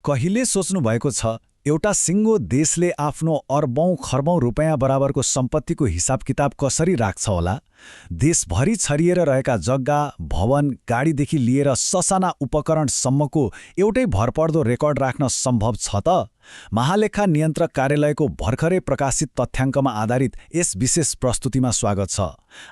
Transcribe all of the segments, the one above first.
कहिले सोच्नुभएको छ एउटा सिङ्गो देशले आफ्नो अर्बौं खर्बौं रुपैयाँ बराबरको सम्पत्तिको हिसाब किताब कसरी राख्छ होला? देशभरि छरिएर रहेका जग्गा, भवन, गाडीदेखि लिएर ससाना उपकरणसम्मको एउटै भरपर्दो रेकर्ड राख्न सम्भव छ त? महालेखा नियन्त्रक कार्यालयको भर्खरै प्रकाशित तथ्याङ्कमा आधारित यस विशेष प्रस्तुतिमा स्वागत छ।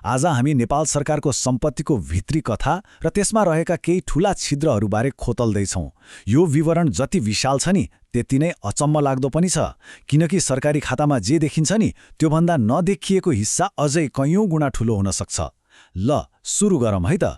आज हामी नेपाल सरकारको सम्पत्तिको भित्री कथा र त्यसमा रहेका केही ठूला छिद्रहरूबारे खोतल्दैछौँ। यो विवरण जति विशाल छ नि त्यति नै अचम्म लाग्दो पनि छ, किनकि सरकारी खातामा जे देखिन्छ नि त्योभन्दा नदेखिएको हिस्सा अझै कैयौं गुणा ठूलो हुन सक्छ। ल सुरु गरौँ है त।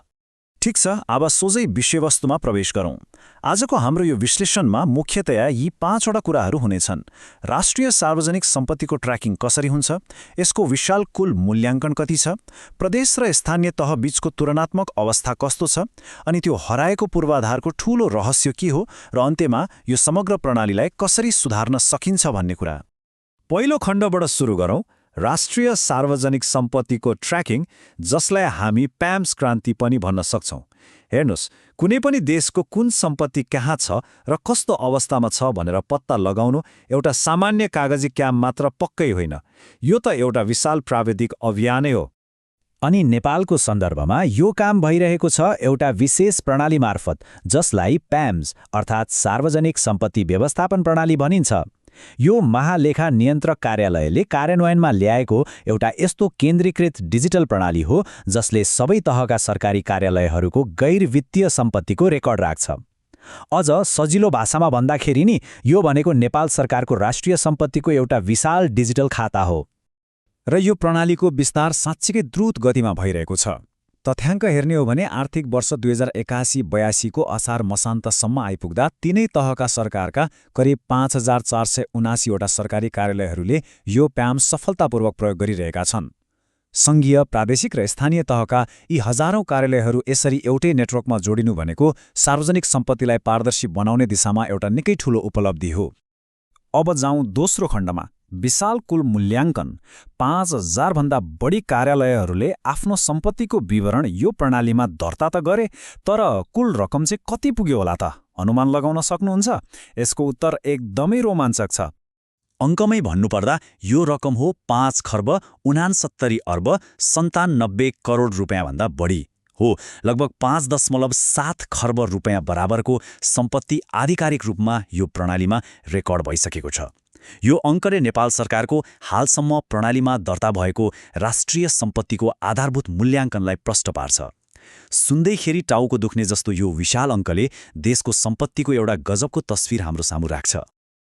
ठिक छ, अब सोझै विषयवस्तुमा प्रवेश गरौँ। आजको हाम्रो यो विश्लेषणमा मुख्यतया यी 5वटा कुराहरू हुनेछन्। राष्ट्रिय सार्वजनिक सम्पत्तिको ट्र्याकिङ कसरी हुन्छ, यसको विशाल कुल मूल्याङ्कन कति छ, प्रदेश र स्थानीय तह बीचको तुलनात्मक अवस्था कस्तो छ, अनि त्यो हराएको पूर्वाधारको ठूलो रहस्य के हो, र अन्त्यमा यो समग्र प्रणालीलाई कसरी सुधार्न सकिन्छ भन्ने कुरा। पहिलो खण्डबाट सुरु गरौँ, राष्ट्रिय सार्वजनिक सम्पत्तिको ट्र्याकिङ, जसलाई हामी प्याम्स क्रान्ति पनि भन्न सक्छौँ। हेर्नुहोस्, कुनै पनि देशको कुन सम्पत्ति कहाँ छ र कस्तो अवस्थामा छ भनेर पत्ता लगाउनु एउटा सामान्य कागजी काम मात्र पक्कै होइन, यो त एउटा विशाल प्राविधिक अभियानै हो। अनि नेपालको सन्दर्भमा यो काम भइरहेको छ एउटा विशेष प्रणाली मार्फत, जसलाई प्याम्स अर्थात् सार्वजनिक सम्पत्ति व्यवस्थापन प्रणाली भनिन्छ। यो महालेखा नियन्त्रक कार्यालयले कार्यान्वयनमा ल्याएको एउटा यस्तो केन्द्रीकृत डिजिटल प्रणाली हो जसले सबै तहका सरकारी कार्यालयहरूको गैर वित्तीय सम्पत्तिको रेकर्ड राख्छ। अझ सजिलो भाषामा भन्दाखेरि नि यो भनेको नेपाल सरकारको राष्ट्रिय सम्पत्तिको एउटा विशाल डिजिटल खाता हो। र यो प्रणालीको विस्तार साँच्चीकै द्रुत गतिमा भइरहेको छ। तथ्याङ्क हेर्ने हो भने आर्थिक वर्ष 2081-82 को असार मसान्तसम्म आइपुग्दा तीनै तहका सरकारका करिब 5479वटा सरकारी कार्यालयहरूले यो प्याम सफलतापूर्वक प्रयोग गरिरहेका छन्। सङ्घीय, प्रादेशिक र स्थानीय तहका यी हजारौं कार्यालयहरू यसरी एउटै नेटवर्कमा जोडिनु भनेको सार्वजनिक सम्पत्तिलाई पारदर्शी बनाउने दिशामा एउटा निकै ठूलो उपलब्धि हो। अब जाउँ दोस्रो खण्डमा, विशाल कुल मूल्याङ्कन। 5000 भन्दा बढी कार्यालयहरूले आफ्नो सम्पत्तिको विवरण यो प्रणालीमा दर्ता त गरे, तर कुल रकम चाहिँ कति पुग्यो होला त? अनुमान लगाउन सक्नुहुन्छ? यसको उत्तर एकदमै रोमाञ्चक छ। अङ्कमै भन्नुपर्दा यो रकम हो 5,69,97,97 करोड रुपियाँभन्दा बढी हो। लगभग 5.7 खर्ब रुपियाँ बराबरको सम्पत्ति आधिकारिक रूपमा यो प्रणालीमा रेकर्ड भइसकेको छ। यो अङ्कले नेपाल सरकारको हालसम्म प्रणालीमा दर्ता भएको राष्ट्रिय सम्पत्तिको आधारभूत मूल्याङ्कनलाई प्रष्ट पार्छ। सुन्दैखेरि टाउको दुख्ने जस्तो यो विशाल अङ्कले देशको सम्पत्तिको एउटा गजबको तस्विर हाम्रो सामु राख्छ।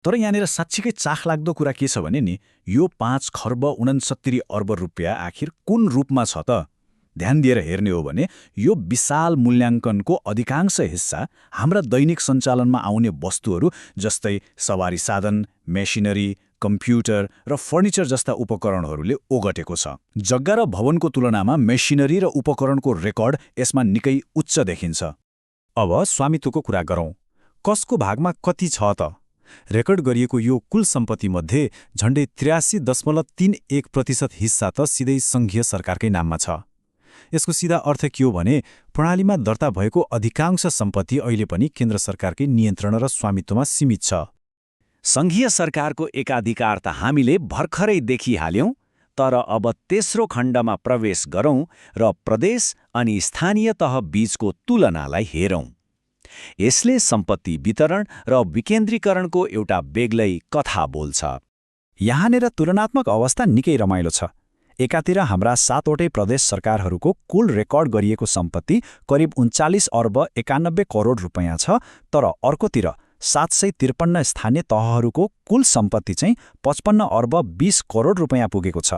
तर यहाँनिर साँच्चीकै चाखलाग्दो कुरा के छ भने नि, यो 5,69,00,00,000 रुपियाँ आखिर कुन रूपमा छ त? ध्यान दिएर हेर्ने हो भने यो विशाल मूल्याङ्कनको अधिकांश हिस्सा हाम्रा दैनिक सञ्चालनमा आउने वस्तुहरू जस्तै सवारी साधन, मेसिनरी, कम्प्युटर र फर्निचर जस्ता उपकरणहरूले ओगटेको छ। जग्गा र भवनको तुलनामा मेसिनरी र उपकरणको रेकर्ड यसमा निकै उच्च देखिन्छ। अब स्वामित्वको कुरा गरौँ। कसको भागमा कति छ त? रेकर्ड गरिएको यो कुल सम्पत्तिमध्ये झण्डै 83.31% हिस्सा त सिधै सङ्घीय सरकारकै नाममा छ। यसको सिधा अर्थ के हो भने प्रणालीमा दर्ता भएको अधिकांश सम्पत्ति अहिले पनि केन्द्र सरकारकै नियन्त्रण र स्वामित्वमा सीमित छ। सङ्घीय सरकारको एकाधिकार त हामीले भर्खरै देखिहाल्यौँ, तर अब तेस्रो खण्डमा प्रवेश गरौँ र प्रदेश अनि स्थानीय तह बीचको तुलनालाई हेरौँ। यसले सम्पत्ति वितरण र विकेन्द्रीकरणको एउटा बेग्लै कथा बोल्छ। यहाँनिर तुलनात्मक अवस्था निकै रमाइलो छ। एकातिर हाम्रा 7वटै प्रदेश सरकारहरूको कुल रेकर्ड गरिएको सम्पत्ति करिब 39,91 करोड रुपियाँ छ, तर अर्कोतिर 753 स्थानीय तहहरूको कुल सम्पत्ति चाहिँ 55,20 करोड रुपियाँ पुगेको छ।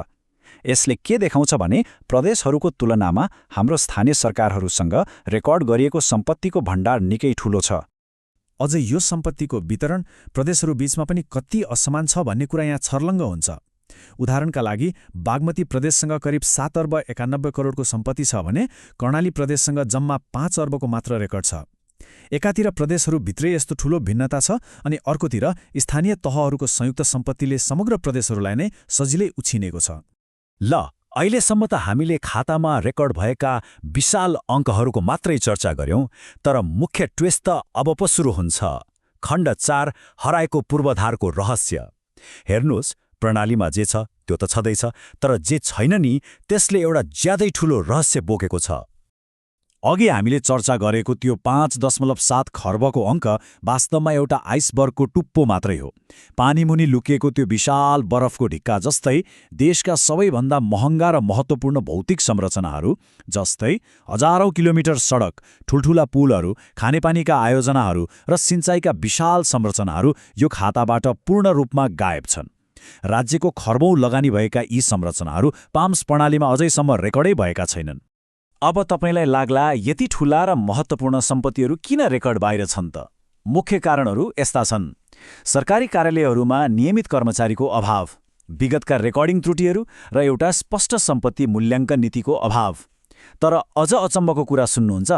यसले के देखाउँछ भने प्रदेशहरूको तुलनामा हाम्रो स्थानीय सरकारहरूसँग रेकर्ड गरिएको सम्पत्तिको भण्डार निकै ठूलो छ। अझै यो सम्पत्तिको वितरण प्रदेशहरू बीचमा पनि कति असमान छ भन्ने कुरा यहाँ छर्लङ्ग हुन्छ। उदाहरणका लागि बागमती प्रदेशसँग करिब 7,91 करोडको सम्पत्ति छ भने कर्णाली प्रदेशसँग जम्मा 5 अर्बको मात्र रेकर्ड छ। एकातिर प्रदेशहरू भित्रै यस्तो ठूलो भिन्नता छ, अनि अर्कोतिर स्थानीय तहहरूको संयुक्त सम्पत्तिले समग्र प्रदेशहरूलाई नै सजिलै उछिनेको छ। ल, अहिलेसम्म त हामीले खातामा रेकर्ड भएका विशाल अङ्कहरूको मात्रै चर्चा गर्यौं, तर मुख्य ट्विस्ट त अब पो सुरु हुन्छ। खण्ड 4 हराएको पूर्वाधारको रहस्य। हेर्नुहोस्, प्रणालीमा जे छ त्यो त छँदैछ, तर जे छैन नि त्यसले एउटा ज्यादै ठूलो रहस्य बोकेको छ। अघि हामीले चर्चा गरेको त्यो 5.7 खर्बको अङ्क वास्तवमा एउटा आइसबर्गको टुप्पो मात्रै हो। पानीमुनि लुकिएको त्यो विशाल बरफको ढिक्का जस्तै देशका सबैभन्दा महँगा र महत्त्वपूर्ण भौतिक संरचनाहरू, जस्तै हजारौं किलोमिटर सडक, ठुल्ठुला पुलहरू, खानेपानीका आयोजनाहरू र सिँचाइका विशाल संरचनाहरू यो खाताबाट पूर्ण रूपमा गायब छन्। राज्यको खर्बौं लगानी भएका यी संरचनाहरू पाम्स प्रणालीमा अझैसम्म रेकर्डै भएका छैनन्। अब तपाईलाई लाग्ला यति ठूला र महत्त्वपूर्ण सम्पत्तिहरू किन रेकर्ड बाहिर छन् त? मुख्य कारणहरू यस्ता छन्। सरकारी कार्यालयहरूमा नियमित कर्मचारीको अभाव, विगतका रेकर्डिङ त्रुटिहरू र एउटा स्पष्ट सम्पत्ति मूल्याङ्कन नीतिको अभाव। तर अझ अचम्मको कुरा सुन्नुहुन्छ,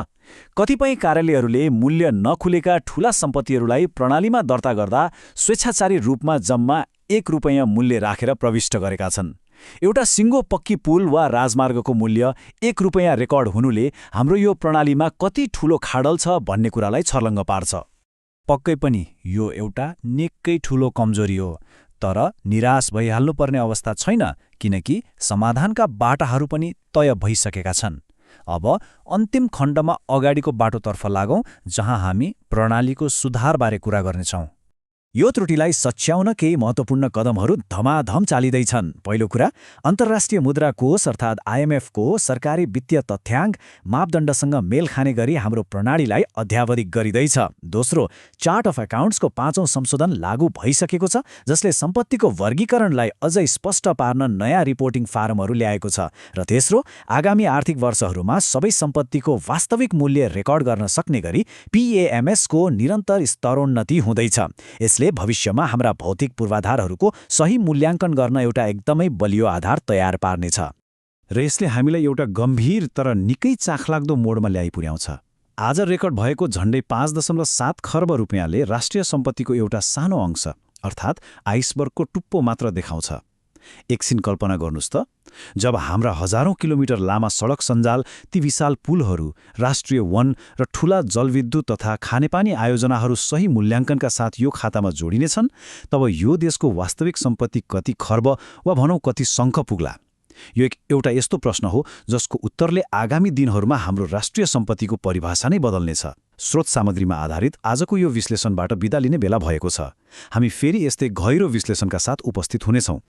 कतिपय कार्यालयहरूले मूल्य नखुलेका ठूला सम्पत्तिहरूलाई प्रणालीमा दर्ता गर्दा स्वेच्छाचारी रूपमा जम्मा ₹1 मूल्य राखेर प्रविष्ट गरेका छन्। एउटा सिङ्गो पक्की पुल वा राजमार्गको मूल्य ₹1 रेकर्ड हुनुले हाम्रो यो प्रणालीमा कति ठूलो खाडल छ भन्ने कुरालाई छर्लङ्ग पार्छ। पक्कै पनि यो एउटा निकै ठूलो कमजोरी हो, तर निराश भइहाल्नुपर्ने अवस्था छैन, किनकि समाधानका बाटाहरू पनि तय भइसकेका छन्। अब अन्तिम खण्डमा अगाडिको बाटोतर्फ लागौं, जहाँ हामी प्रणालीको सुधारबारे कुरा गर्नेछौँ। यो त्रुटिलाई सच्याउन केही महत्त्वपूर्ण कदमहरू धमाधम चालिँदैछन्। पहिलो कुरा, अन्तर्राष्ट्रिय मुद्रा कोष अर्थात् IMF को सरकारी वित्तीय तथ्याङ्क मापदण्डसँग मेल खाने गरी हाम्रो प्रणालीलाई अध्यावधिक गरिँदैछ। दोस्रो, चार्ट अफ अकाउन्ट्सको 5औं संशोधन लागू भइसकेको छ, जसले सम्पत्तिको वर्गीकरणलाई अझै स्पष्ट पार्न नयाँ रिपोर्टिङ फारमहरू ल्याएको छ। र तेस्रो, आगामी आर्थिक वर्षहरूमा सबै सम्पत्तिको वास्तविक मूल्य रेकर्ड गर्न सक्ने गरी PAMS को निरन्तर स्तरोन्नति हुँदैछ। यसले भविष्यमा हाम्रा भौतिक पूर्वाधारहरूको सही मूल्याङ्कन गर्न एउटा एकदमै बलियो आधार तयार पार्नेछ। र यसले हामीलाई एउटा गम्भीर तर निकै चाखलाग्दो मोडमा ल्याइ पुर्याउँछ। आज रेकर्ड भएको झण्डै 5.7 खर्ब रुपियाँले राष्ट्रिय सम्पत्तिको एउटा सानो अंश अर्थात् आइसबर्गको टुप्पो मात्र देखाउँछ। एकछिन कल्पना गर्नुस् त, जब हाम्रा हजारौं किलोमिटर लामा सडक सञ्जाल, ती विशाल पुलहरू, राष्ट्रिय वन र ठूला जलविद्युत तथा खानेपानी आयोजनाहरू सही मूल्याङ्कनका साथ यो खातामा जोडिनेछन्, तब यो देशको वास्तविक सम्पत्ति कति खर्ब वा भनौँ कति शङ्ख पुग्ला? यो एउटा यस्तो प्रश्न हो जसको उत्तरले आगामी दिनहरूमा हाम्रो राष्ट्रिय सम्पत्तिको परिभाषा नै बदल्नेछ। स्रोत सामग्रीमा आधारित आजको यो विश्लेषणबाट बिदा लिने बेला भएको छ। हामी फेरि यस्तै गहिरो विश्लेषणका साथ उपस्थित हुनेछौँ।